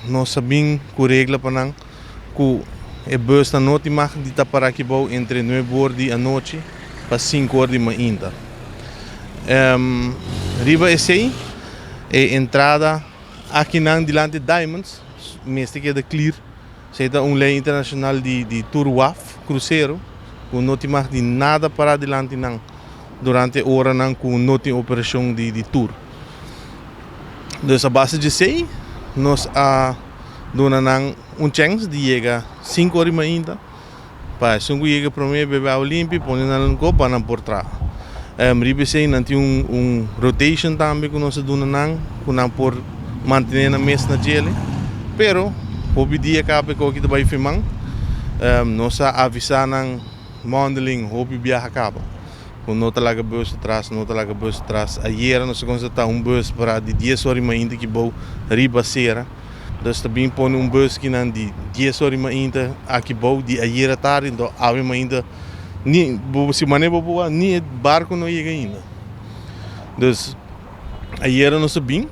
Nos a bin ku regla pa nan ku e busnan no tin mag di ta para aki bou entre nuebe or di anochi pa sinku or di mainta. Riba esei e entrada akinan dilanti Diamonds mester keda clear. Esei ta un lei internashonal di tur waf krusero ku no tin mag di nada para dilanti nan durante e oranan ku no tin operashon di tur. Dus a base di esei nos a duna nan un chèns di yega sinku ora i mainta pa esun ku yega promé bebe awa limpi pone nan kop pa nan por traha. Riba esei nan tin un rotation tambe ku nos a duna nan ku nan por mantené nan mes na djele. Pero hopi dia kaba e koki ta bai firman nos a avisá nan mondeling hopi biaha kaba. Ku no ta laga bus atras, no ta laga bus atras. Ayera nos a konstatá un bus pará di dies ora i mainta ki bou riba sera. Dus ta bin pone un bus kinan di dies ora i mainta aki bou di ayera tardi, enton awe mainta ni bo si manera bo por wak ni e barko no yega ainda. Dus ayera nos a bin.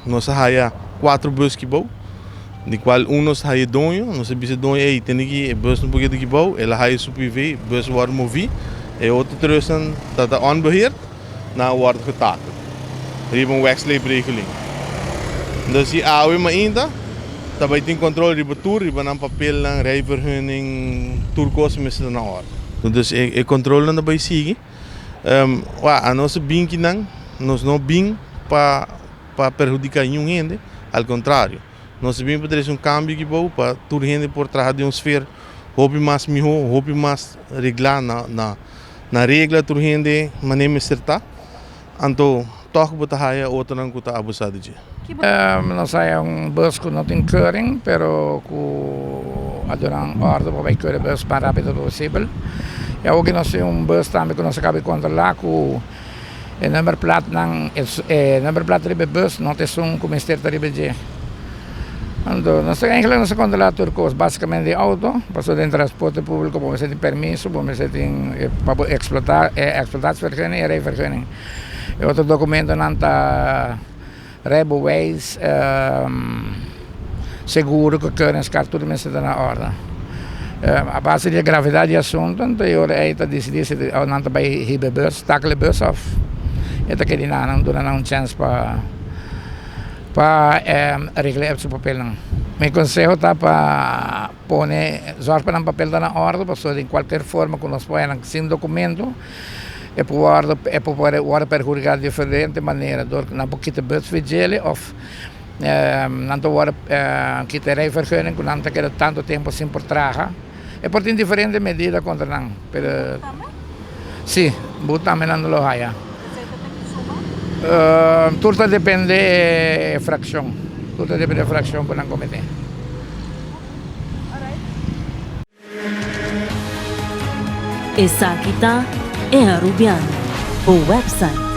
Nos a haya cuatro bus ki bou, di cual un nos a haya doño, nos a bisa doño ey tene ki e bus no por keda ki bou, el a haya su PV, bus a worde movi, e otro trusnan ta ta onbeheerd, nan a worde getakeld riba un wegsleepregeling. Entonces si awe mainta ta bay tin control riba tur, riba nan papelnan, rijvergunning, tur cos mester ta na orde. Entonces e controlnan ta bay sigui. Wak, anos a bin kinan, nos no bin pa pa perhudiká niun hende, al kontrario, nos a bin pa trese un kambio aki bou pa tur hende por traha den un sfer hopi mas mihó, hopi mas reglá na na na regla tur hende manera mester ta, anto tòg bo ta haya otronan ku ta abusá di dje. Nos haya un bus ku no tin keuring pero ku a duna un orde pa bai keur e bus mas rapido posibel. I awoki nos tin un bus tambe ku nos a kaba di kontrola ku e numberplaatnan e numberplaat riba e bus no ta esun ku mester ta riba dje. Anto nos ta eigenlijk nos ta kontrola tur kos basikamente di outo pasobra den transporte publiko bo mester tin permiso bo mester tin pa bo eksplota e eksplotasievergunning i rijvergunning. E otro dokumentonan ta rijbewijs, seguro ku keuringskat tur mester ta na orde. A base di e gravedat di e asuntu anto e ora ei ta disidí si nan ta bai hiba e bus, takel e bus òf e ta keda nan duna nan un chèns pa pa regla su papelnan. Mi konseho ta pa pone zòrg pa nan papel ta na orde pasobra di kualker forma ku nos por nan sin dokumento. E por wòrdu e por wòrdu perhudiká di diferente manera dor ku nan por kita bus vigile òf nan ta wòrdu kita e rijvergunning ku nan ta keda tantu tempu sin por traha. E por tin diferente medida kontra nan pero si but tambe nan lo haya. Tur ta depende e frakshon tur ta depende e frakshon ku nan kometé. Esaki ta E Arubiano, bo website.